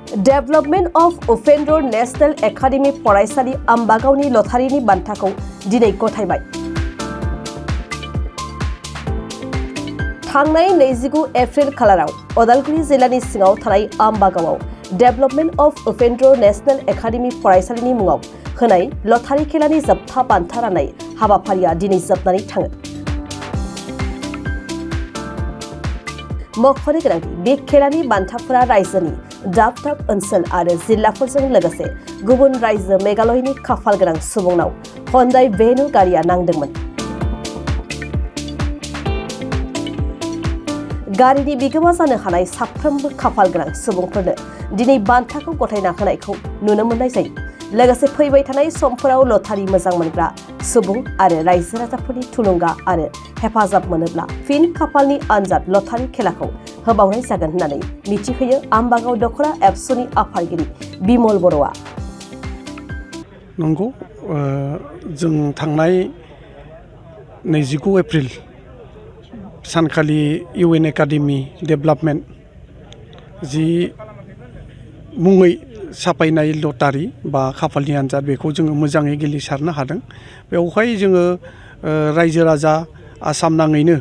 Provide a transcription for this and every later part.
Development of Upendra national academy फरायसालि आम्बागावनि लटारिनि बान्थाखौ दिनै गथायबाय। थांनाय 29 एप्रिल खालाराव उदालगुरि जिल्लानि सिङाव थानाय आम्बागावआव development of Upendra national academy फरायसालिनि मुङाव होनाय लटारि खेलानि जोबथा बान्था राननाय हाबाफारिया दिनै जोबनानै थाङो। मख'नो गोनांदि बे खेलानि बान्थाफोरा रायजोनि दाब दाब ओनसोल आरो जिल्लाफोरजों लोगोसे गुबुन रायजो मेघालयनि खाफाल गोनां सुबुंनाव हन्डाइ भेनु गारिया नांदोंमोन। गारिनि बिगोमा जानो हानाय साफ्रोमबो खाफाल गोनां सुबुंफोरनो दिनै बान्थाखौ गथायना होनायखौ नुनो मोननाय जायो। लोगोसे फैबाय थानाय समफोराव लटारि मोजां मोनग्रा सुबुं आरो रायजो राजाफोरनि थुलुंगा आरो हेफाजाब मोनोब्ला फिन खाफालनि आनजाद लटारि खेलाखौ होबावनाय जागोन होननानै मिथिहोयो आम्बागाव दख'रा एबसुनि आफादगिरि बिमल बर'आ। नंगौ, जों थांनाय 29 एप्रिल सानखालि इउएन एकाडेमी डेभलपमेन्ट जि मुङै साफायनाय लटारि बा खाफालनि आनजाद बेखौ जोङो मोजाङै गेलेसारनो हादों। बेवहाय जोङो रायजो राजा आसाम नाङैनो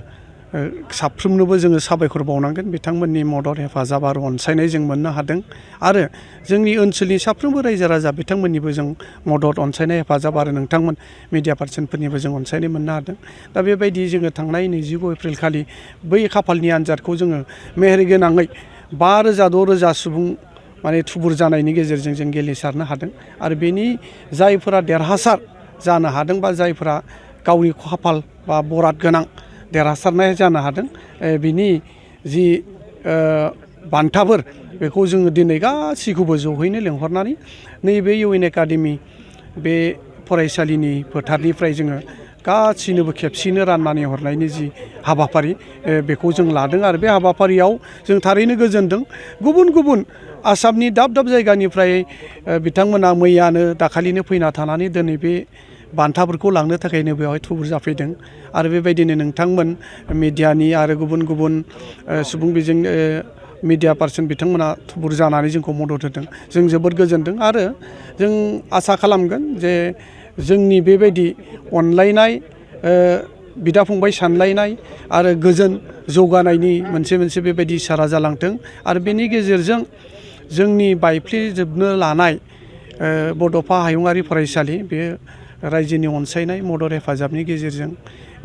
साफ्रोमनोबो जोङो साबायखर बावनांगोन। बिथांमोननि मदद हेफाजाब आरो अनसायनाय जों मोननो हादों आरो जोंनि ओनसोलनि साफ्रोमबो रायजो राजा बिथांमोननिबो जों मदद अनसायनाय हेफाजाब आरो नोंथांमोन मिडिया पार्सनफोरनिबो जों अनसायनाय मोननो हादों। दा बेबायदि जोङो थांनाय 29 एप्रिल खालि बै खाफालनि आनजादखौ जोङो मेहेरगोनाङै 5,000-6,000 सुबुं माने थुबुर जानायनि गेजेरजों जों गेलेसारनो हादों आरो बेनि जायफोरा देरहासार जानो हादों बा जायफोरा गावनि खाफाल बा बराद गोनां देरहासारनाय जानो हादों, बिनि जि बान्थाफोर बेखौ जोङो दिनै गासैखौबो जहैनो लेंहरनानै नैबे इउएन एकाडेमी बे फरायसालिनि फोथारनिफ्राय जोङो गासैनोबो खेबसेनो राननानै हरनायनि जि हाबाफारि बेखौ जों लादों आरो बे हाबाफारियाव जों थारैनो गोजोनदों। गुबुन गुबुन आसामनि दाब दाब जायगानिफ्राय बिथांमोना मैयानो दाखालिनो फैना थानानै दिनै बे बान्थाफोरखौ लांनो थाखायनो बेवहाय थुबुर जाफैदों आरो बेबायदिनो नोंथांमोन मिडियानि आरो गुबुन गुबुन सुबुं बिजों मिडिया पार्सन बिथांमोना थुबुर जानानै जोंखौ मदद होदों। जों जोबोद गोजोनदों आरो जों आसा खालामगोन जे जोंनि बेबायदि अनलायनाय बिदा फंबाय सानलायनाय आरो गोजोन जौगानायनि मोनसे बेबायदि इसारा जालांथों आरो बेनि गेजेरजों जोंनि बायफ्लेजोबनो लानाय बड'फा हायुङारि फरायसालि बे रायजोनि अनसायनाय मदद हेफाजाबनि गेजेरजों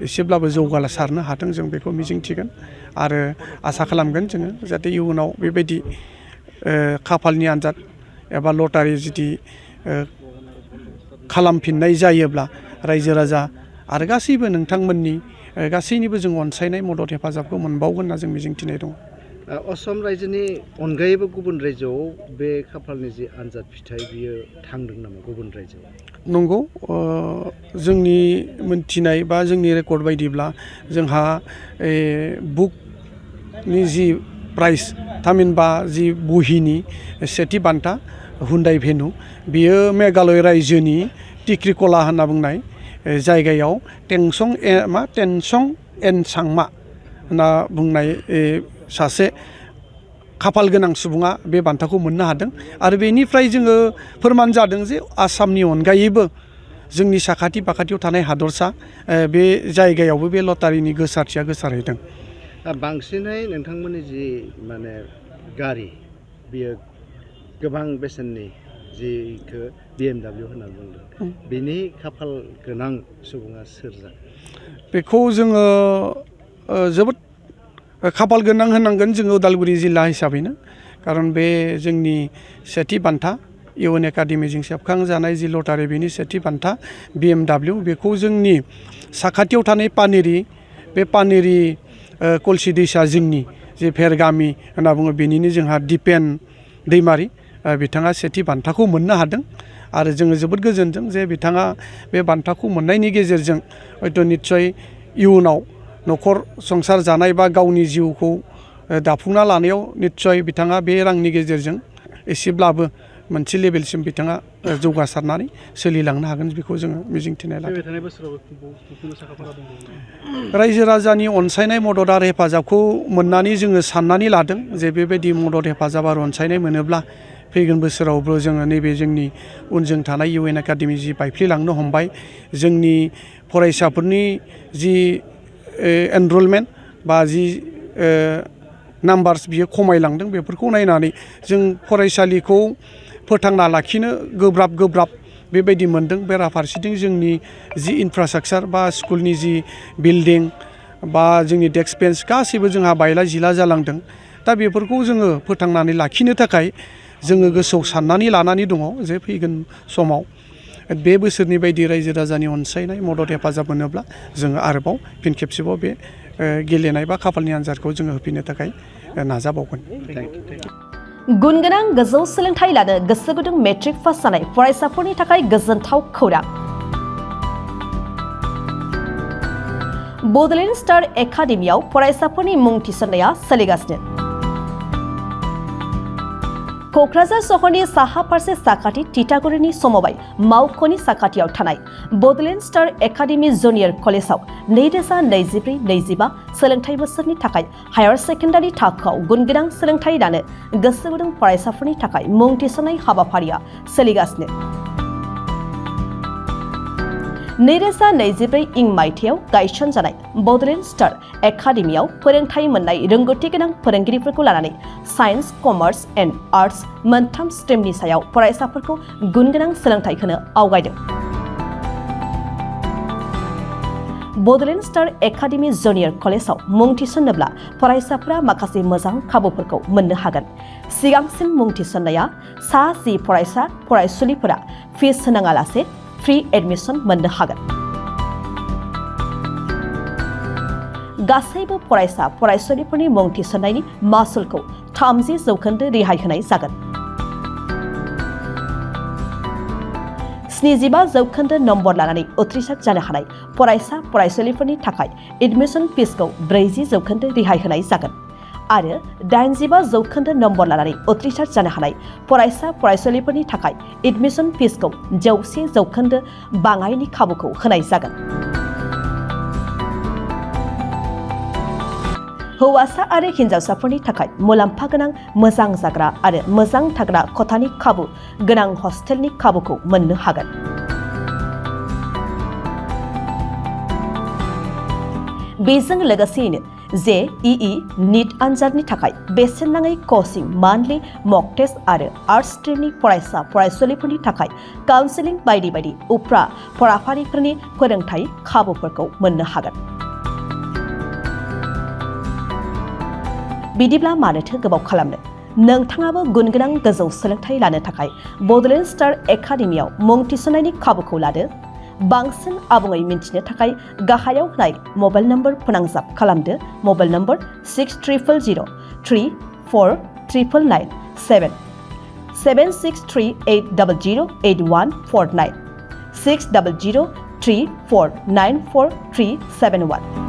एसेब्लाबो जौगासारनो हाथों जों बेखौ मिजिंथिगोन आरो आसा खालामगोन जोङो जाहाथे इयुनाव बेबायदि खाफालनि आनजाद एबा लटारि जुदि खालामफिननाय जायोब्ला रायजो राजा आरो गासैबो नोंथांमोननि गासैनिबो जों अनसायनाय मदद हेफाजाबखौ मोनबावगोन होनना जों मिजिंथिनाय दं। असम रायजोनि अनगायैबो गुबुन रायजोआव बे खाफालनि जि आनजाद फिथाइ बियो थांदों नामा गुबुन रायजोआव? नंगौ, जोंनि मोनथिनाय बा जोंनि रेकर्ड बायदिब्ला जोंहा बुकनि जि प्राइज थामहिनबा जि बहिनि सेथि बान्था हन्डाइ भेनु बियो मेघालय रायजोनि टिक्रिकला होनना बुंनाय जायगायाव टेनसं एनसांमा होनना बुंनाय सासे खाफाल गोनां सुबुङा बे बान्थाखौ मोननो हादों आरो बेनिफ्राय जोङो फोरमान जादों जे आसामनि अनगायैबो जोंनि साखाथि फाखाथियाव थानाय हादरसा बे जायगायावबो बे लटारिनि गोसारथिया गोसारहैदों। बांसिनै नोंथांमोननि जि माने गारि बियो गोबां बेसेननि जिखौ BMW होनना बुंदों, बेनि खाफाल गोनां सुबुङा सोर जागोन? बेखौ जोङो जोबोद खाफाल गोनां होनांगोन जोङो उदालगुरि जिल्ला हिसाबैनो, खारन बे जोंनि सेथि बान्था इउएन एकाडेमिजों सेबखांजानाय जि लटारि बेनि सेथि बान्था BMW बेखौ जोंनि साखाथियाव थानाय बे पानेरि कलसि दैसा जिंनि जे भेरगामि होनना बुङो बेनिनो जोंहा दिपेन दैमारि बिथाङा सेथि बान्थाखौ मोननो हादों आरो जोङो जोबोद गोजोनदों जे बिथाङा बे बान्थाखौ मोननायनि गेजेरजों हयथ' निस्सय इयुनाव न'खर संसार जानाय बा गावनि जिउखौ दाफुंना लानायाव निस्सय बिथाङा बे रांनि गेजेरजों एसेब्लाबो मोनसे लेभेलसिम बिथाङा जौगासारनानै सोलिलांनो हागोन बेखौ जोङो मिजिंथिनाय लादों। रायजो राजानि अनसायनाय मदद आरो हेफाजाबखौ मोननानै जोङो साननानै लादों जे बेबायदि मदद हेफाजाब आरो अनसायनाय मोनोब्ला फैगोन बोसोरावबो जोङो नैबे जोंनि उनजों थानाय UN एकाडेमि जि बायफ्लेलांनो हमबाय जोंनि फरायसाफोरनि जि एनरलमेन्ट बा जि नाम्बार्स बियो खमायलांदों बेफोरखौ नायनानै जों फरायसालिखौ फोथांना लाखिनो गोब्राब बेबायदि मोनदों। बेराफारसेथिं जोंनि जि इनफ्रास्ट्राक्चार बा स्कुलनि जि बिल्डिं बा जोंनि डेस्क बेन्च गासैबो जोंहा बायला जिला जालांदों। दा बेफोरखौ जोङो फोथांनानै लाखिनो थाखाय जोङो गोसोआव साननानै लानानै दङ जे फैगोन समाव बे बोसोरनि बायदि रायजो राजानि अनसायनाय मदद हेफाजाब मोनोब्ला जोङो आरोबाव फिन खेबसेबाव बे गेलेनाय बा खाफालनि आनजादखौ जोङो होफिननो थाखाय नाजाबावगोन। गुन गोनां गोजौ सोलोंथाइ लानो गोसो गुदुं मेट्रिक पास जानाय फरायसाफोरनि थाखाय गोजोनथाव खौरां। बड'लेण्ड स्टार एकाडेमियाव फरायसाफोरनि मुं थिसननाया सोलिगासिनो। क'क्राझार सहरनि साहा फारसे साखाथि तितागुरिनि समबाय मावख'नि साखाथियाव थानाय बड'लेण्ड स्टार एकाडेमि जुनियर कलेजाव 2024-25 सोलोंथाइ बोसोरनि थाखाय हायार सेकेन्डारि थाखोआव गुनगोनां सोलोंथाइ लानो गोसो गुदुं फरायसाफोरनि थाखाय मुं थिसननाय हाबाफारिया सोलिगासिनो। 2024 इं मायथाइयाव गायसनजानाय बड'लेण्ड स्टार एकाडेमियाव फोरोंथाइ मोननाय रोंगौथि गोनां फोरोंगिरिफोरखौ लानानै साइन्स, कमार्स एन्ड आर्ट्स मोनथाम स्ट्रिमनि सायाव फरायसाफोरखौ गुनगोनां सोलोंथाइ होनो आवगायदों। बड'लेण्ड स्टार एकाडेमि जुनियर कलेजाव मुं थिसननोब्ला फरायसाफोरा माखासे मोजां खाबुफोरखौ मोननो हागोन। सिगांसिन मुं थिसननाया सा 10 फरायसा फरायसुलिफोरा फिस होनाङालासे फ्रि एडमिसन मोननो हागोन। गासैबो फरायसा फरायसुलिफोरनि मुं थिसननायनि मासुलखौ 30% रेहाय होनाय जागोन। 75% नम्बर लानानै उथ्रिसार जानो हानाय फरायसा फरायसुलिफोरनि थाखाय एडमिसन फिसखौ 40% रेहाय होनाय जागोन आरो 85% नम्बर लानानै उथ्रिसार जानो हानाय फरायसा फरायसुलिफोरनि थाखाय एडमिसन फिसखौ 100% बाङायनि खाबुखौ होनाय जागोन। हौवासा आरो हिन्जावसाफोरनि थाखाय मुलाम्फा गोनां मोजां जाग्रा आरो मोजां थाग्रा खथानि खाबु गोनां हस्टेलनि खाबुखौ मोननो हागोन। बेजों लोगोसेयैनो JEE नीट आनजादनि थाखाय बेसेन नाङै कचिं मान्थलि मक टेस्ट आरो आर्ट्स स्ट्रिमनि फरायसा फरायसुलिफोरनि थाखाय काउन्सेलिं बायदि बायदि उफ्रा फराफारिफोरनि फोरोंथाय खाबुफोरखौ मोननो हागोन। बिदिब्ला मानोथो गोबाव खालामनो? नोंथाङाबो गुनगोनां गोजौ सोलोंथाइ लानो थाखाय बड'लेण्ड स्टार एकाडेमियाव मुं थिसननायनि खाबुखौ लादो। बांसिन आबुङै मिन्थिनो थाखाय गाहायाव होनाय मबाइल नम्बर फोनांजाब खालामदो। Mobile number 6000349997 7638008149 6003494371।